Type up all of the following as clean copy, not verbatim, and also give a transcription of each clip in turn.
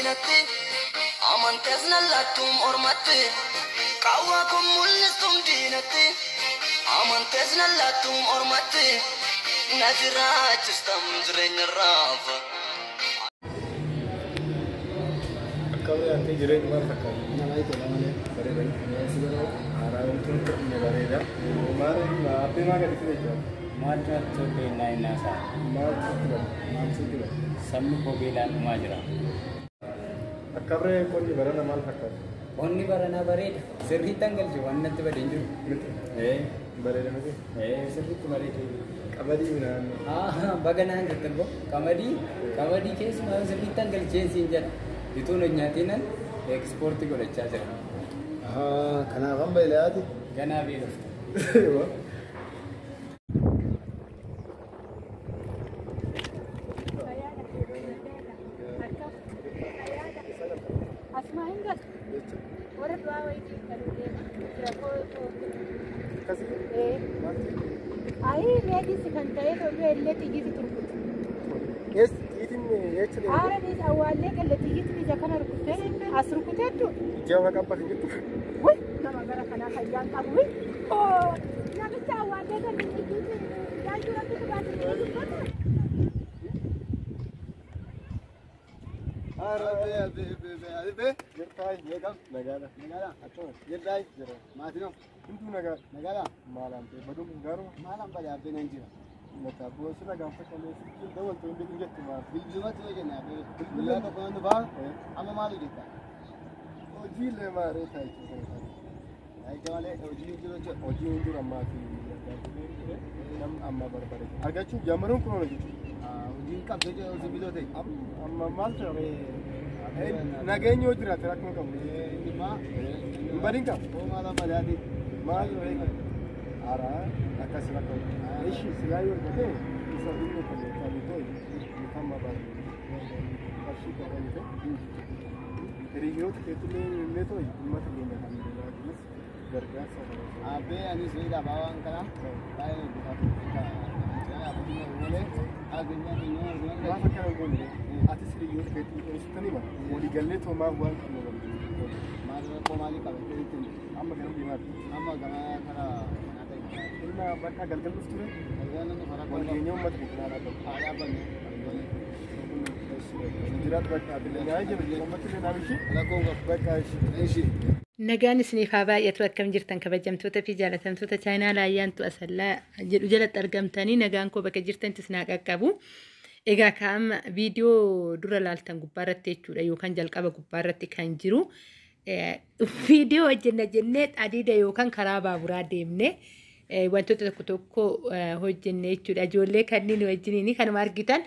diinatti. Amantees na laattuum ormatti. Qaawwaa kun mul'istuum diinatti. Amantees na laattuum ormatti. Na jiraachistam jireenya raafa. Akkam yaadtee jireenyi maal fakkaata? Nama tola malee. Bareeda. Si garuu Haaraa wanti nutti bareeda. Maal abbee maa gadi fide jechuudha? Maaltu natti tollee innaa innaa isaa? Maal sitti bada? Maal sitti bada? Sabni koo beelaan dhumaa jira. Akkabree qonni barana maal fakkaata? Qonni baranaa bareeda. Sirriitti hangalche waan natti badee hin jiru. Miti. Ee, Bareeda miti. ee sirriitti bareeda. Qamadii midhaan. Haa baga naan jette immoo qamadii qamadii keessumaa sirriitti hangalchee siin jedha. Bituun hin nyaatiinan ekspoortii godhachaa jira. Kanaaf hamba ilaati. Ganaa beelofta. Asuma hin galu. Warra du'aa wayitii galuu deema. Jira koo. Akkasii. Ee. Ayii reediisi kan ta'e toluu illee xiyyiiti turkutu. Ees xiitiin jecha deemu. Aara dhiis awwaallee galle xiyyiitiin ija kana rukutee as rukuteettu. Ijaa waaqa abbaa kan jettu. Wuy nama gara kanaa fayyaan qabu. Wuy oo namicha awwaallee galle xiyyiitiin yaayuu rabbi dhugaatii dubbata. Jirtaay. Meeqam? Nagaadha. Nagaadha. Akkuma. Jirtaay. Jira. Maatinoo. Hunduu nagaadha. Nagaadha. Maalaan ta'e baduun kun gaaruma. Maalaan bade abbee nan jira. Mataa bu'uura sirna gaanfa qalleessitti dabaltu hin beekin jettu maal? Bilbilumatti yoo jenne abbee. Guyyaa tokko nan dhufaa. Amma maal hojjetta? Hojiilee maaree taa'ee jiru. Taa'ee malee hojii hin jiru jechuudha. Hojii hin jiru ammaa fi namni amma barbaade. Argachuuf jaamaruun kun oola jechuudha. Hojii hin qabdu jechuudha hojii biloo ta'e. Amma maal ta'e nageenyi yoo jiraate rakkoo qabu. Inni immoo. Hin badin qabu. Hoo maalaan badaati. Maal haaraa akkas rakkoo. Ishi silaa yoo argate isa inni kan qabu ta'e kan barbaade. Qarshii qabu ta'e. Hiriyoota keetillee illee ta'e uummata keenya kan gargaarus gargaarsa kana. Abbee anis ni dhabaa waan kana. Baay'ee hojjetaa malee. Addunyaa keenya Maaf akkana hin goone atis hiriyoota keetti ibsitanii bara waliigallee toomaa waan qabnu waliin. Maal rakkoo maalii qaba jechuun Amma gara deemaa amma gama karaa manaa ta'e. Ilma bakka galgal dhuftu ture Galgala namni karaa walgeenyee uummata keenya kanaa dhaabbatu. haa dhaabbanne. Jiraatu bakka atillee naa ija biyya ummatti illee naaf ishee Rakkoon qabu. bakka ishee. Ishi. Nagaan isiniif haa baay'atu. Akkam jirtan kabajamtoota fi jaalatamtoota chaayinaa Ayyaantu Asallaa jedhu jalatti argamtanii, nagaan koo bakka jirtanitti isin haa qaqqabu. Egaa kaa'ama viidiyoo dura laaltan gubbaarratti jechuudha yookaan jalqaba gubbaarratti kan jiru viidiyoo hojjenna jennee adiida yookaan karaa baaburaa deemne wantoota tokko tokko hojjenne jechuudha. Ijoollee kanneen wajjiniin kanuma argitan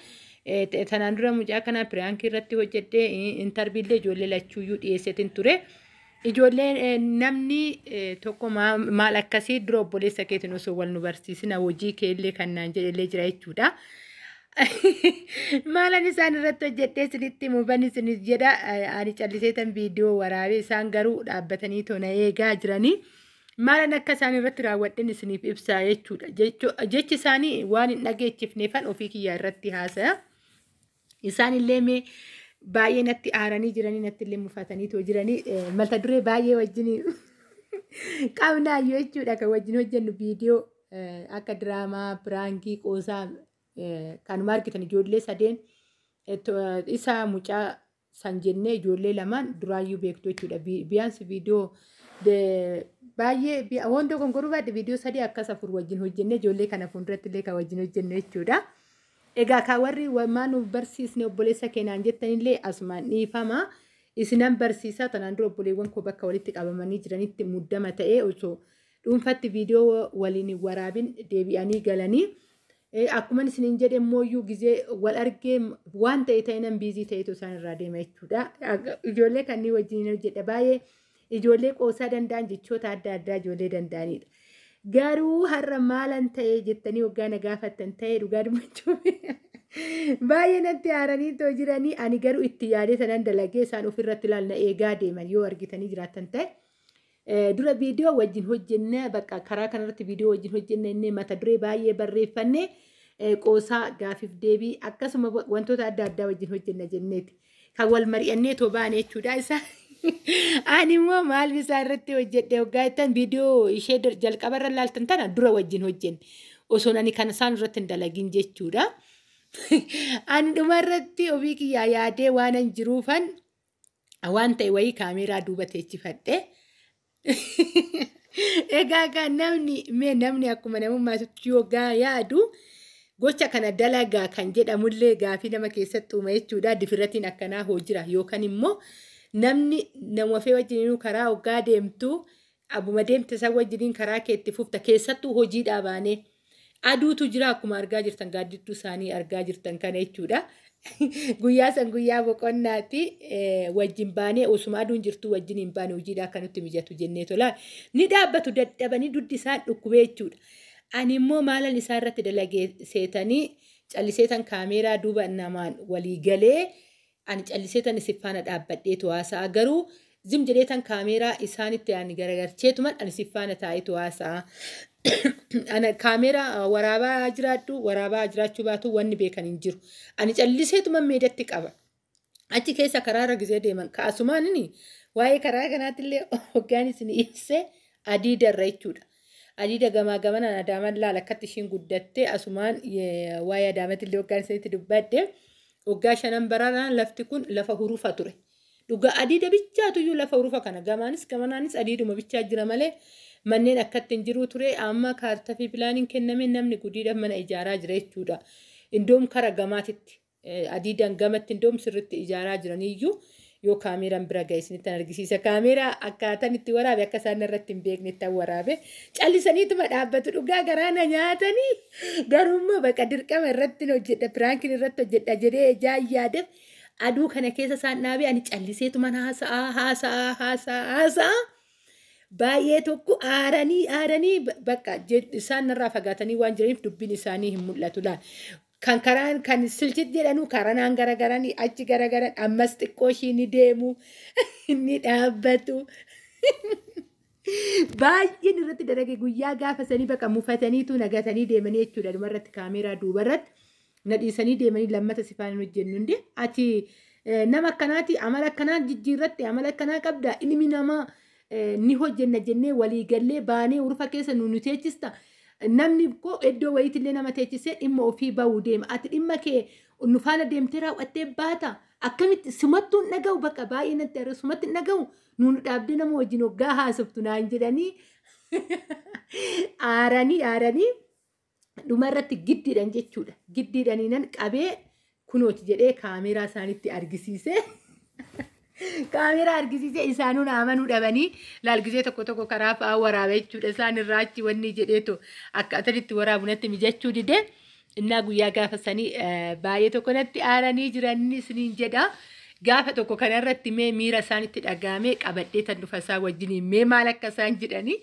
tanaan dura mucaa kanaa piraankii irratti hojjedhee intarviillee ijoollee lachuuyyuu dhiyeesseetiin ture. Ijoolleen namni tokko maal akkasii dura obboleessa keetiin osoo wal nu barsiisina hojii keellee kan naan jedhellee jira jechuudha. Maalan isaan irratti hojjedhee isinitti himu bani isinis jedha. Ani calliseetan viidiyoo waraabee isaan garuu dhaabbatanii tona eegaa jiranii. Maalan akka isaan irratti raawwadhin isiniif ibsaa jechuudha. Jechi isaanii waan hin dhageechifneefan ofii kiyyaa irratti haasaya. Isaan illee mee baay'ee natti aaranii jiranii natti illee mufatanii too jiranii mata duree baay'ee wajjin qabnaayyuu jechuudha kan wajjin hojjennu viidiyoo akka diraamaa, piraankii, qoosaa kanuma argitan ijoollee sadeen isa mucaa san jennee ijoollee lamaan duraayyuu beektu jechuudha. Biyaansi viidiyoo baay'ee wanta gongoruu baadhe viidiyoo sadii akkas afur wajjin hojjennee ijoollee kana fuulduratti illee kan wajjin hojjennu jechuudha. Egaa kan warri waan nu barsiisne obboleessa keenyaan jettanillee asumaan dhiifama. Isinan barsiisaa tanaan dura obboleewwan koo bakka walitti qabamanii jiranitti muddama ta'ee osoo dhuunfatti viidiyoo waliin waraabin deebi'anii galanii. Akkuma isiniin jedhe immoo gizee wal argee waan ta'e ta'e nan biizii ta'etu isaan irraa deema jechuudha. Ijoollee kanneen wajjin hojjedha baay'ee ijoollee qoosaa danda'an jechoota adda addaa ijoollee danda'anidha. Garuu har'a maalan ta'e jettanii waggaa na gaafattan ta'e dhugaa dubbachuuf baay'ee natti aaranii too jiranii ani garuu itti yaadee sanan dalagee isaan ofirratti ilaalna eegaa deeman yoo argitanii jiraattan ta'e. Dura viidiyoo wajjin hojjenne bakka karaa kanarratti viidiyoo wajjin hojjenne inni mata duree baay'ee barreeffanne qoosaa gaafiif deebii akkasuma wantoota adda addaa wajjin hojjenna jenneeti. Kan wal mari'annee too baane jechuudha isa. Ani immoo maal isaa irratti hojjedhe hoggaa jettan, viidiyoo ishee jalqabarra laaltan tana dura wajjin hojjenne. Osoon ani kan isaan irratti hin dalagin jechuudha. Ani dhuma irratti ofii kiyyaa yaadee waan an jiruufan waan ta'e wayii kaameeraa duuba teechifadhe. Egaa kan namni mee namni akkuma namummaatti hoggaa yaadu gocha kana dalagaa kan jedhamullee gaafii nama keessatti uuma jechuudha. Difirratiin akkanaa hoo jira yookaan immoo namni nama fee wajjiniin karaa hoggaa deemtu abuma deemte san wajjiniin karaa kee itti fufta, keessattuu hojiidhaa baanee. Aduutu jira, akkuma argaa jirtan gaaddidduu isaanii argaa jirtan kana jechuudha. Guyyaa san guyyaa boqonnaati, wajjin baanee osuma aduun jirtu wajjin hin baane, hojiidhaa akka nutti mijatu jennee tola. Ni dhaabbatu, dadhabanii duddi isaan dhukkubee jechuudha. Ani immoo maalan isaa irratti dalagee seetanii, calliseetan kaameeraa duuba namaan walii galee ani calliseetan isin faana dhaabbadheetu haasa'a, garuu zim jedheetan kaameeraa isaanitti ani garagarcheetuman ani si faana taa'eetu haasa'a. Ana kaameeraa waraabaa jiraadhu waraabaa jiraachuu baatu wanni beekan hin jiru. Ani calliseetuman meedatti qaba. Achi keessa karaarra gizee deeman kaasumaan inni waa'ee karaa kanaatti hoggaan isin ibsee adii darra jechuudha. Adiida gamaa gamanaan Adaamaan laala akkatti ishiin guddattee, asumaan waa'ee Adaamatti illee hoggaan isinitti dubbadde, waggaa 5 bararaan lafti kun lafa hurufa ture. Dhugaa adiida bichaatuyyuu lafa hurufa kana gamaanis gamanaanis adiiduma bichaa jira malee manneen akkatti hin jiru ture. Amma kaartaa fi pilaaniin kenname, namni gudiidhaaf mana ijaaraa jira jechuudha. Indoom kara gamaatitti adiidaan gamatti indoom sirriitti ijaaraa jiraniyyuu yoo kaameeraan bira ga'e isinitti argisiisa. Kaameeraa akkaataan itti waraabe akka isaan irratti hin beekne waraabe, callisaniituma dhaabbatu, dhugaa garaa na nyaatanii. Garuummoo baqa dirqama irratti hojjedha, prankiin irratti hojjedha jedhee ijaan yaadeef aduu kana keessa isaan dhaabee ani calliseetuma haasa'aa haasa'aa haasa'aa haasa'aa. Baay'ee tokko aaranii aaranii bakka isaan narraa fagaatanii waan jiraniif dubbiin isaanii hin mul'atu laal. Kan karaan kan silchit jedhanu karanaan garagaranii achi garagaran, ammas xiqqoo ishii ni deemu, ni dhaabbatu. Baay'een irratti dalage guyyaa gaafa sanii, bakka mufataniitu nagatanii deemanii jechuudha. Dhumarratti kaameeraa duubarratti na dhiisanii deemanii, lammata sifaan hin hojjennu hundi. Ati nama akkanaati, amala akkanaa jijjiirratti, amala akkanaa qabda, ilmi namaa ni hojjenna jennee walii gallee baanee urufa keessa nu teechista. Namni koo iddoo wayiitillee nama teechisee dhimma ofii bahuu deema. Ati dhimma kee nu faana deemtee raawwattee baata. Akkamitti sumattuu hin dhaga'u, bakka baay'ee natti aara, sumatti hin dhaga'u. Nuun dhaabdee nama wajjin hoggaa haasoftu naan jedhanii aaranii aaranii dhumarratti giddiidhan jechuudha. Giddiidhanii nan qabee kunooti jedhee kaameeraa isaanitti argisiisee. Kaameeraa argisiisee isaanuu na amanuu dhabanii laalgisee tokko tokko karaa fa'aa waraaba jechuudha. Isaan irraa achi wanni jedheetu akkaataan itti waraabu natti mijachuu dide. Innaa guyyaa gaafa sanii baay'ee tokko natti aaranii jiran isiniin jedha. Gaafa tokko kanarratti mee miira isaanitti dhagaamee qabadhee tan dhufa isaa wajjiniin mee maal akka isaan jedhanii.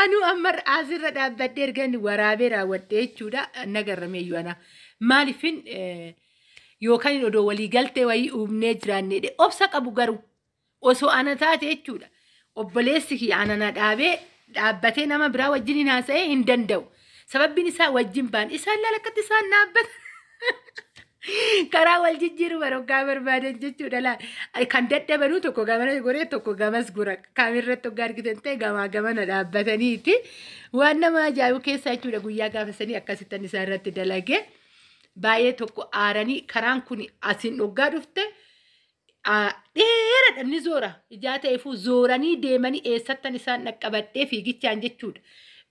Anuu amma asirra dhaabbadhee ergan waraabee raawwadhee jechuudha. Nagarrameeyyuu ana. Maaliifin yookaan odoo walii galtee wayii uumnee jiraannee obsa qabu, garuu osoo ana taate jechuudha. Obboleessi kiyya ana na dhaabee dhaabbatee nama biraa wajjin haasa'ee hin danda'u. Sababbiin isaa wajjin ba'an isaan laalakkatti isaan dhaabbata. Karaa wal jijjiiru baroggaa barbaadan jechuudha laal. Kan dadhabanuu tokko gamana goree tokko gamas gora. Kaamirratti hoggaa argitan ta'e gamaa gamana dhaabbataniiti. Waan nama ajaa'ibu keessaa jechuudha, guyyaa gaafa sanii akkasittan isaan irratti dalagee. Baay'ee tokko aaranii, karaan kun asiin dhoggaa dhufte dheeradha, ni zoora. Ijaa ta'eefuu zooranii deemanii eessattan isaan dhaqqabadhee fiigichaan jechuudha.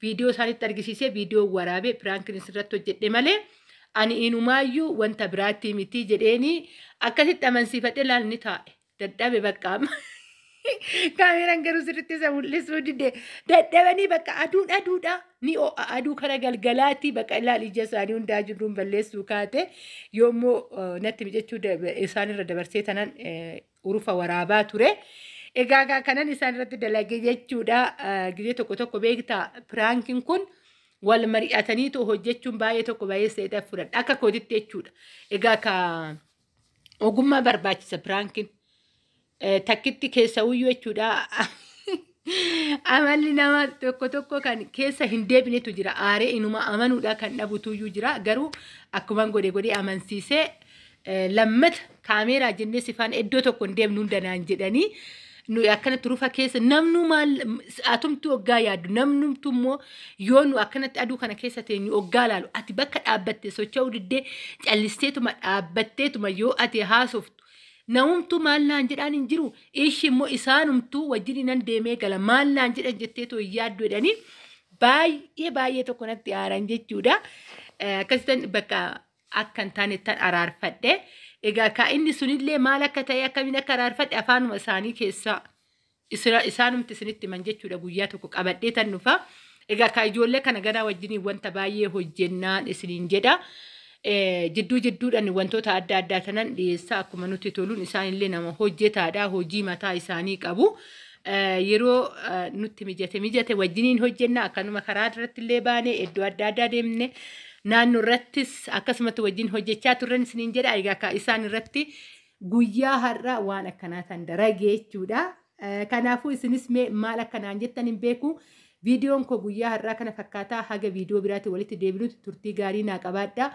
Viidiyoo isaanitti argisiisee viidiyoo waraabee prankiin irratti hojjedhe malee ani inumaayyuu wanta biraatti miti jedheeni akkasitti amansiifadhee laal ni taa'e. Dadhabe bakka amma. Kaameraan garuu sirriitti isa mul'isuu dide. Dadhabanii bakka aduun aduudha. Ni ho'a, aduu kara galgalaati, bakka ilaal ija isaanii hundaa jiruun balleessuu kaate yoommoo natti mijachuu isaanirra dabarsee tanan urufa waraabaa ture. Egaa kanan isaan irratti dalagee jechuudha. Gizee tokko tokko beektaa, prankiin kun wal mari'ataniitu hojjechuun baay'ee tokko baay'ee seetaa fudhadha. Akka kootitti jechuudha. Egaa ka ogummaa barbaachisa prankiin. Takkitti keessa uyyuu jechuudha. Amalli nama tokko tokko kan keessa hin deebinetu jira. Aaree inuma amanuudha kan dhabutuyyuu jira. Garuu akkuman godhe godhee amansiisee Lammata kaameeraa jennee sifaan iddoo tokko hin deemnu hundanaan jedhanii nuyi akkanatti rufa keessa namnu maal atumtu hoggaa yaaddu namnumtu immoo yoo nu akkanatti aduu kana keessa teenyu hoggaa laalu ati bakka dhaabbatte socho'uu diddee callisteetuma dhaabbatteetuma yoo ati haasoftu namumtuu maal naan jedhaan hin jiru ishi immoo isaanumtuu wajjin nan deemee gala maal naan jedhan jetteetoo hin yaaddu jedhanii baay'ee baay'ee tokko natti aaran jechuudha. Akkasitan bakka akka hin taane tan araarfadhe. Egaa ka inni sunillee maal akka ta'e akkamiin akka araarfadhe afaanuma isaanii keessaa isaanumti isinitti himan jechuudha guyyaa tokko qabadhee tan dhufa. Egaa ka ijoollee kana gara wajjiniin wanta baay'ee hojjennaan isiniin jedha. Jidduu jidduudhaan wantoota adda addaa tanan dhiyeessaa akkuma nutti toluun isaanillee nama hojjetaadha hojii mataa isaanii qabu. Yeroo nutti mijate mijate wajjiniin hojjenna akkanuma karaa irratti illee baane iddoo adda addaa deemne naannoo irrattis akkasumatti wajjin hojjechaa turran isiniin jedha. Egaa ka isaan irratti guyyaa har'a waan akkanaa tan darage jechuudha. Kanaafuu isinis mee maal akkanaan jettan hin beeku. Viidiyoon koo guyyaa har'aa kana fakkaataa haga viidiyoo biraatti walitti deebinutti turtii gaarii naa qabaadha.